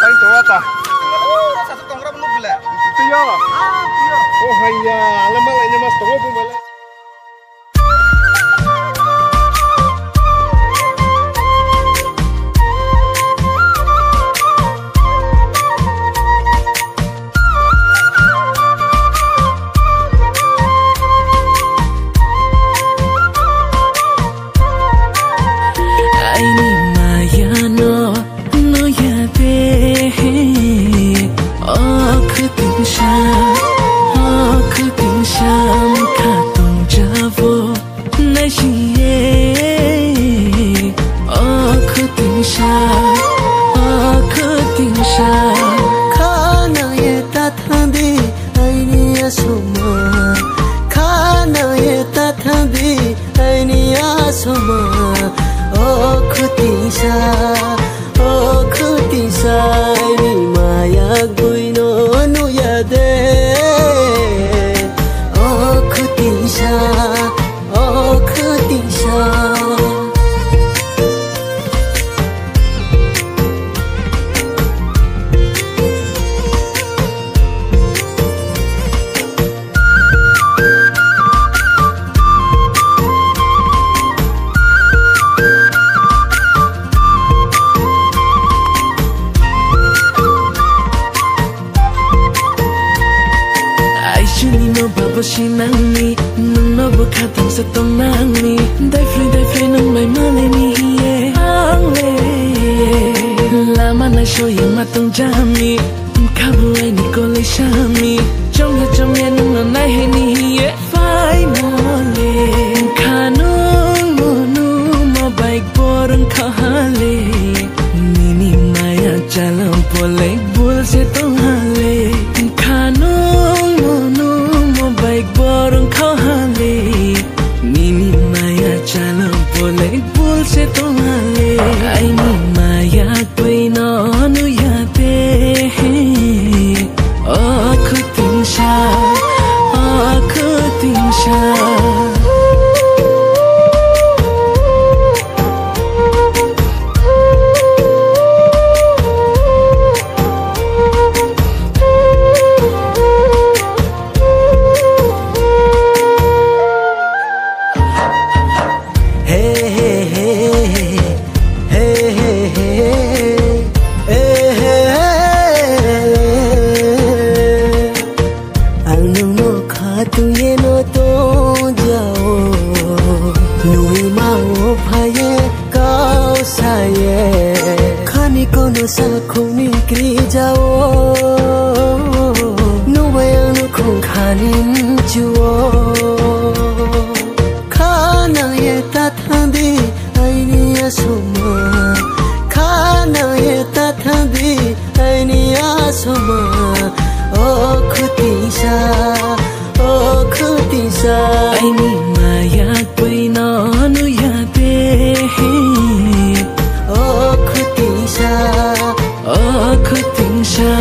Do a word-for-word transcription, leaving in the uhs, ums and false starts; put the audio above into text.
Ang tongo ta. Twiyo. Oh, haiya, ala malai na mas tongo bumala. Aini maya no nuya de, o khutingsa, o khutingsa, mkha tong jabo. Naisingye, o khutingsa, o khutingsa. Khana ye ta thangdi, aini asoma. Khana ye ta thangdi, aini asoma. O khutingsa, o khutingsa, aini maya gui no nuya de. O khutingsa. O khutingsa. Aisini no babo sinangni, nungno bo khatungsa tongnangni. Daifrui daifrui nung bai malini hiye ang le. Lama naisoyang ma tongjami, khabu aini kolai sami. Chongya chongya nungno naihini hiye. Phaimole, khanung munu mo bai borong khahale. Nini maya chala bolai bulse tonghale. Khanung munu mo bai borong khahale. Nini maya chala bolai bulse tonghale. Aini maya twi no nuya de. O khutingsa, o khutingsa. He, he, he, he, he. He, he, he, he. He, he, he, he. Ang nungno khatungye no tongjao. Nui ma o phaye kau saye. Khani kono sakhungni krijao. Nubai ang nukhung khani nchuo. Khana ye ta thangdi aini asoma. Khana ye ta thangdi aini asoma. O khutingsa, o khutingsa. Aini maya twi no nuya de. O khutingsa, o khutingsa.